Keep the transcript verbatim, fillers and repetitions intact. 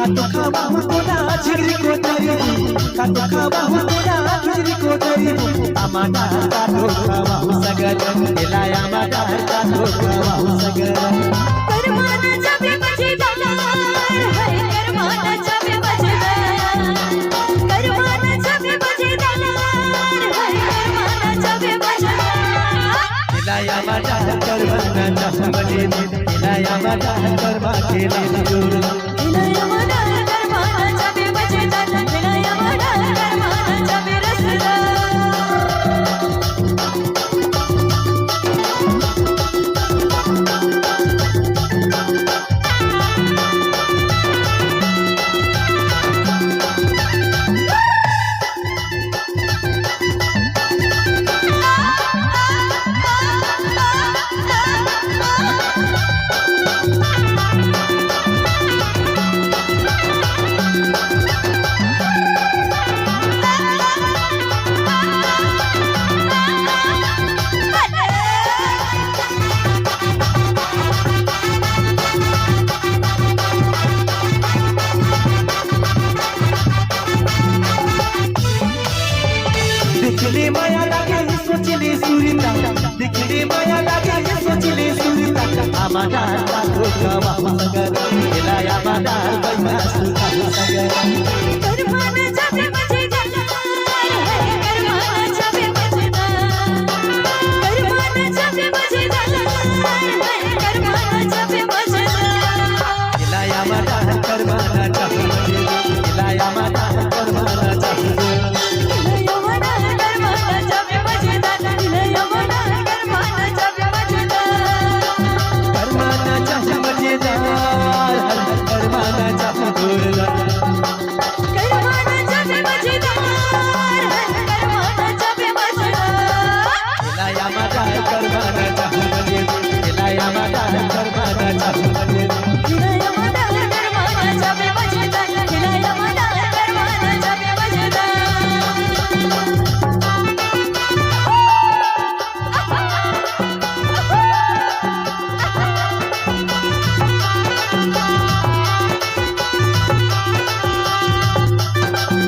खातो खावा हो तोला झिगरी को तरी, खातो खावा हो तोला झिगरी को तरी। आमा डार खातो खावा हो सगर, एला आमा डार खातो खावा हो सगर। करमाना चाबे मजेदार, हाय करमाना चाबे मजेदार। करमाना चाबे मजेदार, हाय करमाना चाबे मजेदार। एला आमा डार करमाना चाबे मजेदार, एला आमा डार करमा खेला जोर। देखले माया लागे सोचले सुरता, देखले माया लागे सोचले सुरता। आमा डार खातो खावा हो सगर, एला आमा डार बैमा सुता हो सगर। करमाना चाबे मजेदार, हाय करमाना चाबे मजेदार। करमाना चाबे मजेदार, हाय करमाना चाबे